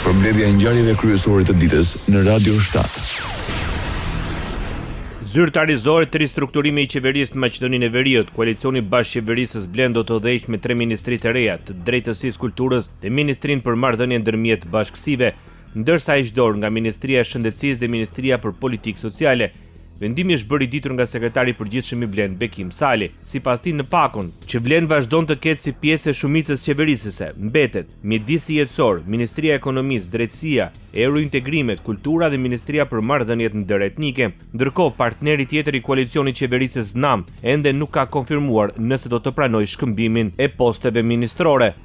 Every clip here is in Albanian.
Përmbledhja e ngjarjeve kryesore të ditës në Radio 7. Zyrtarizohet ristrukturimi i qeverisë në Maqedoninë e Veriut. Koalicioni bashkëqeverisës Vlen do të udhëheqë me tre ministri të reja, të Drejtësisë, Kulturës dhe Ministrinë për Marrëdhënie ndërmjet Bashkësive, ndërsa heq dorë nga Ministria e Shëndetësisë dhe Ministria për Politikë Sociale. Vendimi është bërë i ditur nga sekretari i përgjithshëm i Vlen, Bekim Sali. Sipas tij në pakon, që Vlen vazhdon të ketë si pjesë e shumicës qeverisëse, mbetet, Mjedisi Jetësor, Ministria e Ekonomisë, Drejtësia, Eurointegrimet, Kultura dhe Ministria për Marrëdhëniet Ndëretnike. Ndërkohë, partneri tjetër i koalicionit qeverisës ZNAM ende nuk ka konfirmuar nëse do të pranojë shkëmbimin e posteve ministrore.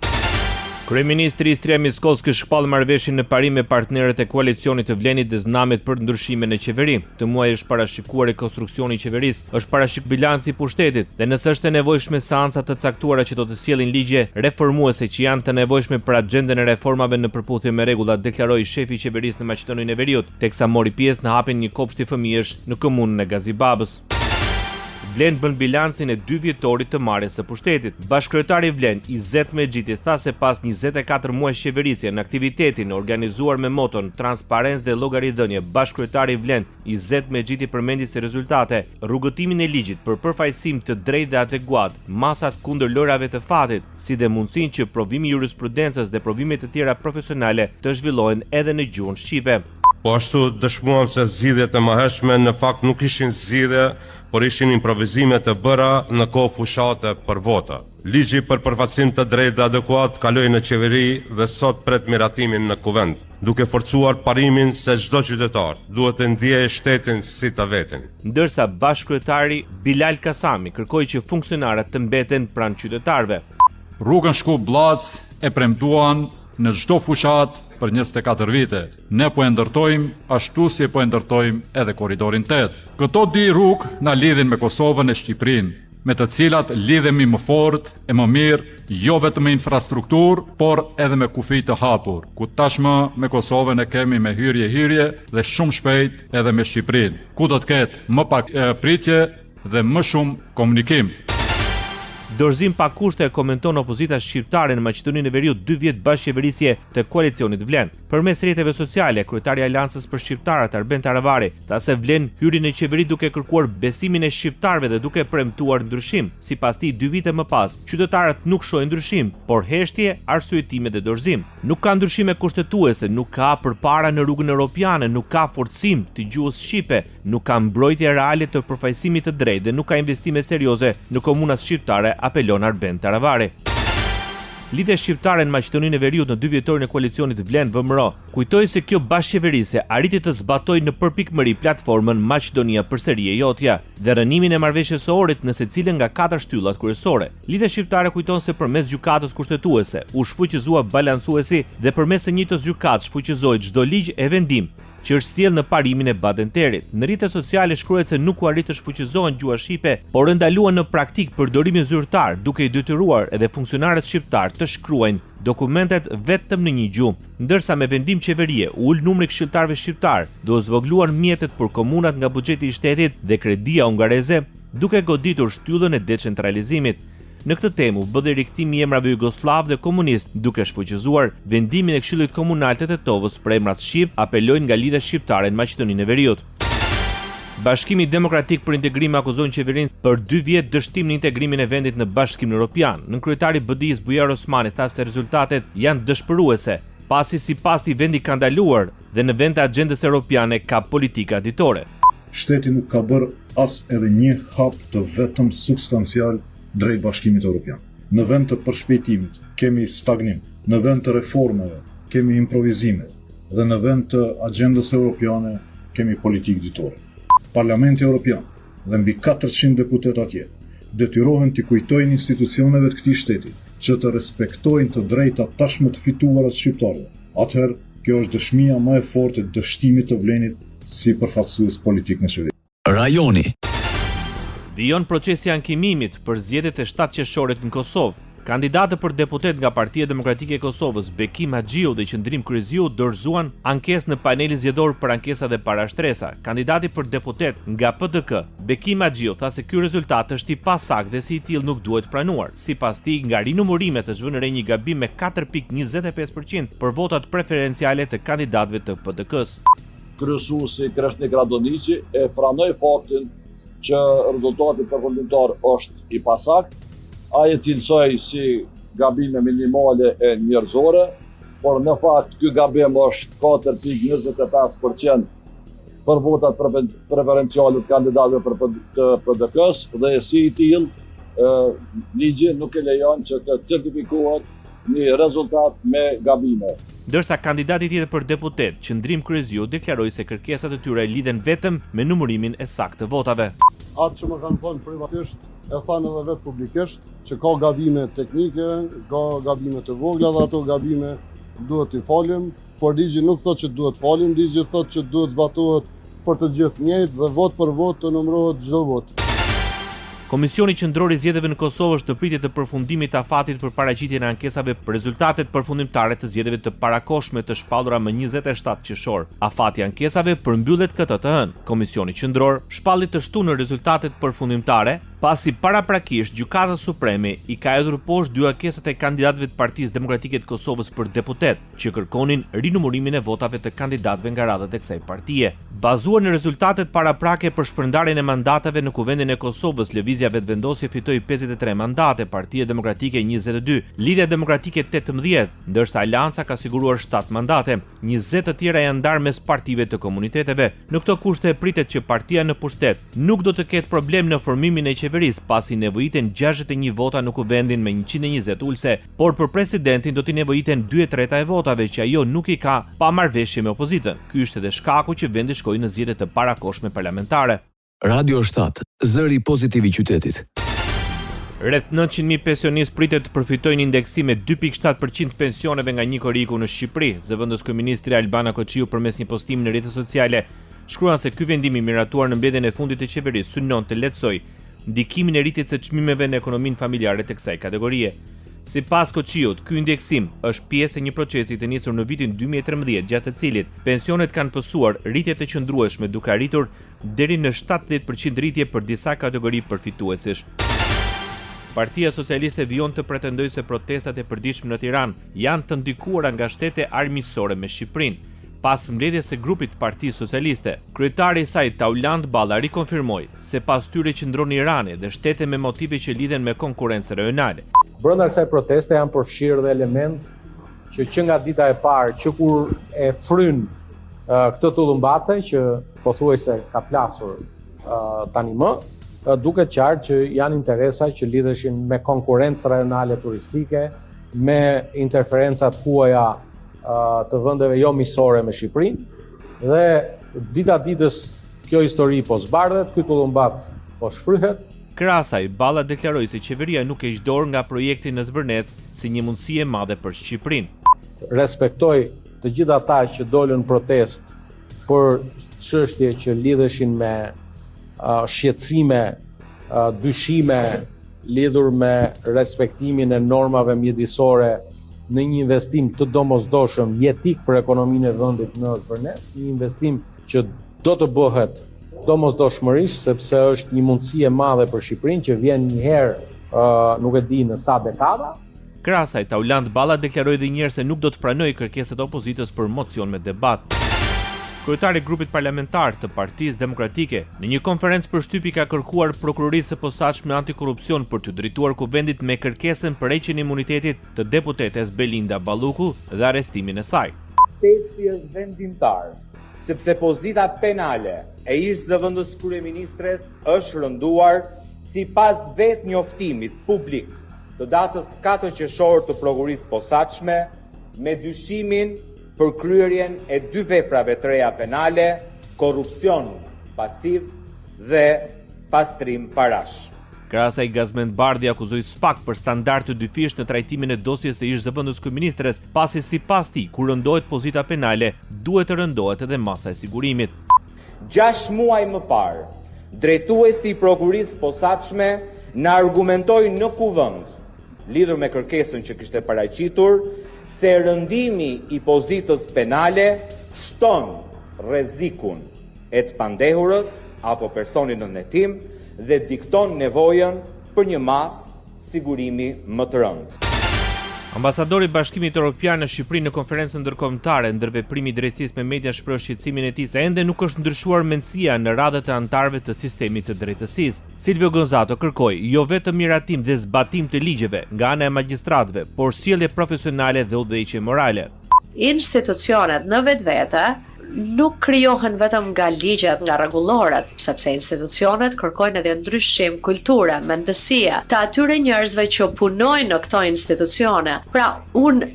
Kryeministri Hristijan Mickoski shpall marrëveshjen në parim me partnerët e koalicionit të Vlenit dhe ZNAM-it për ndryshime në qeveri. Këtë muaj është parashikuar rekonstruksioni i qeverisë, është parashikuar bilanci i pushtetit dhe nëse është e nevojshme seanca të caktuara që do të sjellin ligje reformuese që janë të nevojshme për axhendën e reformave në përputhje me rregullat, deklaroi shefi i qeverisë në Maqedoninë e Veriut, teksa mori pjesë në hapjen e një kopshti fëmijësh në komunën e Gazibabës. Vlen bën bilancin e dy vjetorit të marrjes së pushtetit. Bashkëkryetari i Vlen, Izet Mexhiti tha se pas 24 muajsh qeverisje në aktivitetin e organizuar me moton Transparencë dhe llogaridhënie, bashkëkryetari i Vlen, Izet Mexhiti përmendi si rezultate rrugëtimin e ligjit për përfaqësim të drejtë dhe adekuat, masat kundër lojrave të fatit, si dhe mundësinë që provimi i jurisprudencës dhe provime të tjera profesionale të zhvillohen edhe në gjuhën shqipe. Po ashtu dëshmuam se zgjidhjet e mëhershme në fakt nuk ishin zgjidhje, por ishin improvizime të bëra në kohë fushate për vota. Ligji për përfaqësim të drejtë dhe adekuat kaloi në qeveri dhe sot pret miratimin në Kuvend, duke forcuar parimin se çdo qytetar duhet të ndiejë shtetin si të vetin. Ndërsa bashkëkryetari Bilal Kasami kërkoi që funksionarët të mbeten pranë qytetarëve. Rrugën Shkup-Bllacë e premtuan në çdo fushatë për 24 vite. Ne po e ndërtojmë ashtu si po e ndërtojmë edhe Korridorin 8. Këto dy rrugë na lidhin me Kosovën e Shqipërinë, me të cilat lidhemi më fort e më mirë jo vetëm me infrastrukturë, por edhe me kufij të hapur, ku tashmë me Kosovën e kemi me hyrje-hyrje dhe shumë shpejt edhe me Shqipërinë, ku do të ketë më pak pritje dhe më shumë komunikim. Dorëzim pa kushte e komenton opozita shqiptare në Maqedoninë e Veriut dy vjet bashkëqeverisje të koalicionit Vlen. Përmes rrjeteve sociale, kryetari i Aleancës për Shqiptarët, Arben Taravari, tha se Vlen hyri në qeveri duke kërkuar besimin e shqiptarëve dhe duke premtuar ndryshim. Sipas tij, dy vite më pas, qytetarët nuk shohin ndryshim, por heshtje, arsyetime dhe dorëzim. Nuk ka ndryshime kushtetuese, nuk ka përpara në rrugën europiane, nuk ka forcim të gjuhës shqipe, nuk ka mbrojtje reale të përfaqësimit të drejtë dhe nuk ka investime serioze në komunat shqiptare, apelon Arben Taravari. Lidhja Shqiptare në Maqedoninë e Veriut në dy vjetorin e koalicionit Vlen VMRO kujtoi se kjo bashkëqeverisje arriti të zbatojë në përpikmëri platformën Maqedonia përsëri e jotja dhe rrënimin e marrëveshjes së Ohrit në secilën nga katër shtyllat kryesore. Lidhja Shqiptare kujton se përmes Gjykatës Kushtetuese u shfuqizua balancuesi dhe përmes së njëjtës gjykatë shfuqizoi çdo ligj e vendim që është sjellë në parimin e Badenterit. Në rrjetet sociale shkruhet se nuk u arrit të shfuqizohen gjuha shqipe, por e ndaluan në praktikë përdorimin zyrtar, duke i detyruar edhe funksionarët shqiptarë të shkruajnë dokumentet vetëm në një gjuhë. Ndërsa me vendim qeverie u ul numri i këshilltarëve shqiptarë dhe u zvogëluan mjetet për komunat nga buxheti i shtetit dhe kredia hungareze, duke goditur shtyllën e decentralizimit. Në këtë temë u bë dhe rikthimi i emrave jugosllavë dhe komunistë, duke shfuqizuar vendimin e Këshillit Komunal të Tetovës për emrat shqip, apelojnë nga Lidhja Shqiptare në Maqedoninë e Veriut. Bashkimi Demokratik për Integrim akuzon qeverinë për dy vjet dështim në integrimin e vendit në Bashkimin Europian. Nënkryetari i BDI-së Bujar Osmani tha se rezultatet janë dëshpëruese, pasi sipas tij vendi ka ndaluar dhe në vend të axhendës europiane ka politika ditore. Shteti nuk ka bërë as edhe një hap të vetëm substancial drejt Bashkimit Europian. Në vend të përshpejtimit, kemi stagnim, në vend të reformave, kemi improvizime dhe në vend të agjendës europiane, kemi politikë ditore. Parlamenti Europian dhe mbi 400 deputetë atje detyrohen t'i kujtojnë institucioneve të këtij shteti që të respektojnë të drejtat tashmë të fituara të shqiptarëve. Atëherë, kjo është dëshmia më e fortë e dështimit të Vlenit si përfaqësues politik në qeveri. Rajoni. Vijon procesi i ankimimit për zgjedhjet e 7 qershorit në Kosovë. Kandidatët për deputet nga Partia Demokratike e Kosovës, Bekim Haxhiu dhe Qëndrim Kryeziu dorëzuan ankesë në panelin zgjedhor për ankesa dhe parashtresa. Kandidati për deputet nga PDK, Bekim Haxhiu tha se ky rezultat është i pasaktë dhe si i tillë nuk duhet pranuar. Sipas tij, nga rinumërimet është vënë re një gabim me 4.25% për votat preferenciale të kandidatëve të PDK-së. Kryesuesi Kreshnik Radoniqi e pranoi faktin që rezultati përfundimtar është i pasaktë. Ai e cilësoi si gabime minimale e njerëzore, por në fakt ky gabim është 4.25% për votat preferenciale të kandidatëve për të PDK-së dhe si i tillë ligji nuk e lejon që të certifikohet një rezultat me gabime. Ndërsa kandidati tjetër për deputet, Qëndrim Kryeziu deklaroi se kërkesat e tyre lidhen vetëm me numërimin e saktë të votave. Atë që më kanë thënë privatisht, e thanë edhe vetë publikisht, që ka gabime teknike, ka gabime të vogla dhe ato gabime duhet t'i falim, por ligji nuk thotë që duhet falim, ligji thotë që duhet zbatohet për të gjithë njëjtë dhe votë për votë të numërohet çdo votë. Komisioni Qendror i Zgjedhjeve në Kosovë është në pritje të përfundimit të afatit për paraqitjen e ankesave për rezultatet përfundimtare të zgjedhjeve të parakohshme të shpallura më 27 qershor. Afati i ankesave përmbyllet këtë të hënë. Komisioni Qendror shpalli të shtunën rezultatet përfundimtare, pasi paraprakisht Gjykata Supreme i ka hedhur poshtë dy ankesat e kandidatëve të Partisë Demokratike të Kosovës për deputet, që kërkonin rinumërimin e votave të kandidatëve nga radhët e kësaj partie. Bazuar në rezultatet paraprake për shpërndarjen e mandateve në Kuvendin e Kosovës, Lëvizja Vetëvendosje fitoi 53 mandate, Partia Demokratike 22, Lidhja Demokratike 18, ndërsa Aleanca ka siguruar 7 mandate. 20 të tjera janë ndarë mes partive të komuniteteve. Në këto kushte pritet që partia në pushtet nuk do të ketë problem në formimin e qeverisë, pasi nevojiten 61 vota në Kuvendin me 120 ulëse, por për presidentin do t'i nevojiten 2/3 e votave që ajo nuk i ka pa marrëveshje me opozitën. Ky është edhe shkaku që vendi shkoi në zgjedhje të parakohshme parlamentare. Radio 7, zëri pozitiv i qytetit. Rreth 900.000 pensionistë pritet të përfitojnë indeksim me 2.7% të pensioneve nga 1 korriku në Shqipëri. Zëvendës kryeministri Albana Koçiu përmes një postimi në rrjetet sociale shkruan se ky vendim i miratuar në mbledhjen e fundit të qeverisë synon të lehtësojë ndikimin e rritjes së çmimeve në ekonominë familjare të kësaj kategorie. Sipas Koçiut, ky indeksim është pjesë e një procesi të nisur në vitin 2013, gjatë të cilit pensionet kanë pësuar rritje të qëndrueshme duke arritur deri në 70% rritje për disa kategori përfituesish. Partia Socialiste vijon të pretendojë se protestat e përditshme në Tiranë janë të ndikuara nga shtete armiqësore me Shqipërinë. Pas mbledhjes së grupit të Partisë Socialiste, kryetari i saj Taulant Balla rikonfirmoi se pas tyre qëndron Irani dhe shtete me motive që lidhen me konkurrencë rajonale. Brenda kësaj proteste janë përfshirë dhe elementë që që nga dita e parë, që kur e fryn këtë tullumbace që pothuajse ka plasur tani më, duket qartë që janë interesa që lidheshin me konkurrencë rajonale turistike, me interferenca të huaja të vendeve jo miqësore me Shqipërinë dhe dita ditës kjo histori po zbardhet, ky tullumbac po shfryhet. Krahas saj, Balla deklaroi se qeveria nuk heq dorë nga projekti në Zvërnec si një mundësi e madhe për Shqipërinë. Respektoj të gjithë ata që dolën në protestë për çështje që lidheshin me shqetësime, dyshime lidhur me respektimin e normave mjedisore në një investim të domosdoshëm jetik për ekonominë e vendit në Zvërnec, një investim që do të bëhet domosdoshmërisht sepse është një mundësi e madhe për Shqipërinë që vjen një herë, nuk e di në sa dekada. Krahas saj, Taulant Balla deklaroi edhe një herë se nuk do të pranojë kërkesat e opozitës për mocion me debat. Kryetari i grupit parlamentar të Partisë Demokratike, në një konferencë për shtyp i ka kërkuar Prokurorisë së Posaçme Antikorrupsion për t'iu drejtuar Kuvendit me kërkesën për heqjen e imunitetit të deputetes Belinda Balluku dhe arrestimin e saj. Teksti është vendimtar, sepse pozita penale e ish zëvendëskryeministres është rënduar sipas vetë njoftimit publik të datës 4 qershor të Prokurorisë Posaçme me dyshimin për kryerjen e dy veprave të reja penale, korrupsion pasiv dhe pastrim parash. Krahas saj Gazmend Bardhi akuzoi SPAK për standard të dyfishtë në trajtimin e dosjes së ish zëvendëskryeministres, pasi sipas tij, kur rëndohet pozita penale, duhet të rëndohet edhe masa e sigurimit. 6 muaj më parë, drejtuesi i Prokurorisë Posaçme na argumentoi në Kuvend. lidhur me kërkesën që kishte paraqitur se rëndimi i pozitës penale shton rrezikun e të pandehurës apo personit nën hetim dhe dikton nevojën për një masë sigurimi më të rëndë. Ambasadori i Bashkimit Europian në Shqipëri në konferencën ndërkombëtare Ndërveprimi i drejtësisë me median shprehu shqetësimin e tij se ende nuk është ndryshuar mendësia në radhët e anëtarëve të sistemit të drejtësisë. Silvio Gonzato kërkoi jo vetëm miratim dhe zbatim të ligjeve nga ana e magjistratëve, por sjellje profesionale dhe udhëheqje morale. Institucionet në vetvete nuk krijohen vetëm nga ligjet, nga rregulloret, sepse institucionet kërkojnë edhe ndryshim kulture, mendësie të atyre njerëzve që punojnë në këto institucione. Pra, unë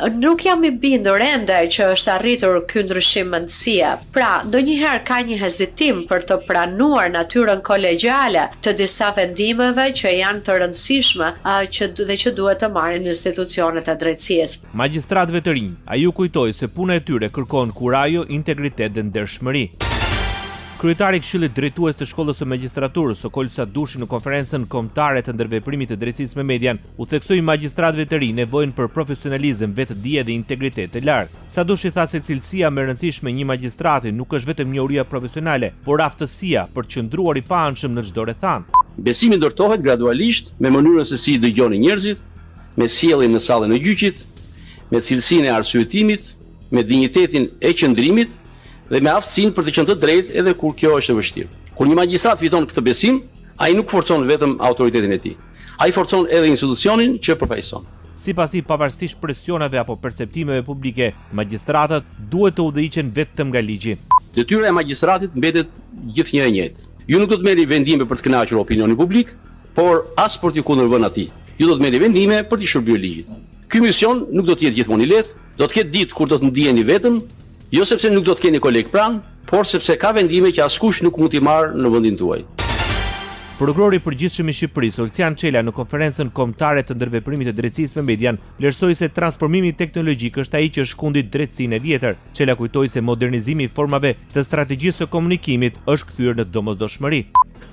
nuk jam i bindur ende që është arritur ky ndryshim mendësie. Pra, ndonjëherë ka një hezitim për të pranuar natyrën kolegjiale të disa vendimeve që janë të rëndësishme që dhe që duhet të marrin institucionet e drejtësisë. Magjistratëve të rinj, ai u kujtoi se puna e tyre kërkon kurajo, integritet dhe ndershmëri. Kryetari i Këshillit Drejtues të Shkollës së Magjistraturës, Sokol Sadushi në Konferencën Kombëtare të Ndërveprimit të Drejtësisë me Median, u theksoi magjistratëve të rinj nevojën për profesionalizëm, vetëdije dhe integritet të lartë. Sadushi tha se cilësia më e rëndësishme e një magjistrati nuk është vetëm njohuria profesionale, por aftësia për të qëndruar i paanshëm në çdo rrethanë. Besimi ndërtohet gradualisht me mënyrën se si i dëgjoni njerëzit, me sjelljen në sallën e gjyqit, me cilësinë e arsyetimit, me dinjitetin e qëndrimit dhe me aftësinë për të qenë të drejtë edhe kur kjo është e vështirë. Kur një magjistrat fiton këtë besim, ai nuk forcon vetëm autoritetin e tij. Ai forcon edhe institucionin që përfaqëson. Sipas tij, pavarësisht presioneve apo perceptimeve publike, magjistratët duhet të udhëhiqen vetëm nga ligji. Detyra e magjistratit mbetet gjithnjë e njëjtë. Ju nuk do të merrni vendime për të kënaqur opinionin publik, por as për t'iu kundërvënë atij. Ju do të merrni vendime për t'i shërbyer ligjit. Ky mision nuk do të jetë gjithmonë i lehtë, do të ketë ditë kur do të ndiheni vetëm, jo sepse nuk do të keni kolegë pranë, por sepse ka vendime që askush nuk mund t'i marrë në vendin tuaj. Prokurori i Përgjithshëm i Shqipërisë, Olsian Çela në Konferencën Kombëtare të Ndërveprimit të Drejtësisë me Median, vlerësoi se transformimi teknologjik është ai që shkundi drejtësinë e vjetër. Çela kujtoi se modernizimi i formave të strategjisë së komunikimit është kthyer në domosdoshmëri.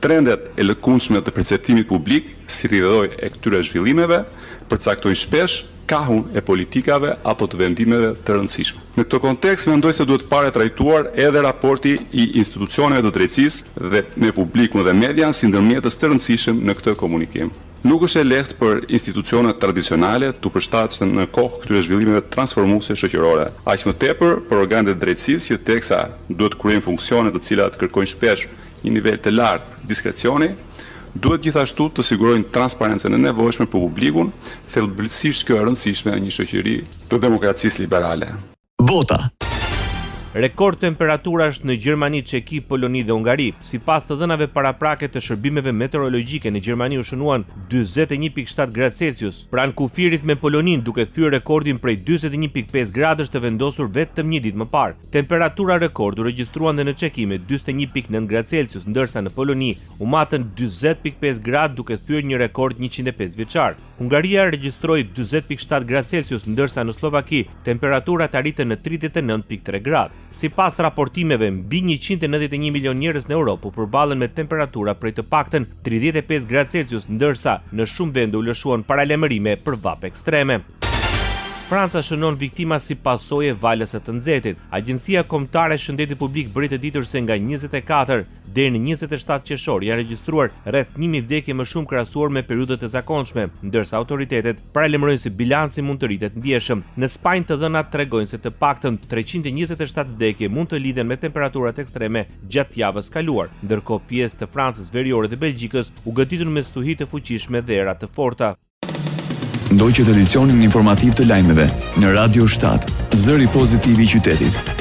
Trendet e lëkundshme të perceptimit publik, si rrjedhojë e këtyre zhvillimeve, përcaktojnë shpesh kahun e politikave apo të vendimeve të rëndësishme. Në këtë kontekst mendoj se duhet parë e trajtuar edhe raporti i institucioneve të drejtësisë dhe me publikun dhe median si ndërmjetës të rëndësishëm në këtë komunikim. Nuk është e lehtë për institucionet tradicionale t'u përshtaten në kohë këtyre zhvillimeve transformuese shoqërore, aq më tepër për organet e drejtësisë që teksa duhet të kryejnë funksione të cilat kërkojnë shpesh një nivel të lartë diskrecioni, duhet gjithashtu të sigurojnë transparencën e nevojshme për publikun, thelbësisht kjo e rëndësishme në një shoqëri të demokracisë liberale. Bota. Rekord temperaturash në Gjermani, Çeki, Poloni dhe Hungari. Sipas të dhënave paraprake të shërbimeve meteorologjike në Gjermani u shënuan 41.7 gradë Celsius, pranë kufirit me Poloninë, duke thyer rekordin prej 41.5 gradësh të vendosur vetëm një ditë më parë. Temperatura rekord u regjistruan dhe në Çeki me 41.9 gradë Celsius, ndërsa në Poloni u matën 40.5 gradë duke thyer një rekord 105 vjeçar. Hungaria regjistroi 40.7 gradë Celsius, ndërsa në Sllovaki temperaturat arritën në 39.3 gradë. Sipas raportimeve, mbi 191 milionë njerëz në Europë u përballën me temperatura prej të paktën 35 gradë Celsius, ndërsa në shumë vende u lëshuan paralajmërime për vapë ekstreme. Franca shënon viktima si pasojë e valës së të nxehtit. Agjencia Kombëtare e Shëndetit Publik bëri të ditur se nga 24 deri në 27 qershor janë regjistruar rreth 1000 vdekje më shumë krahasuar me periudhat e zakonshme, ndërsa autoritetet paralajmërojnë se bilanci mund të rritet ndjeshëm. Në Spanjë të dhënat tregojnë se të paktën 327 vdekje mund të lidhen me temperaturat ekstreme gjatë javës kaluar, ndërkohë pjesë të Francës Veriore dhe Belgjikës u goditën me stuhi të fuqishme dhe era të forta. Ndoqët edicionin informativ të lajmeve në Radio 7, zëri pozitiv i qytetit.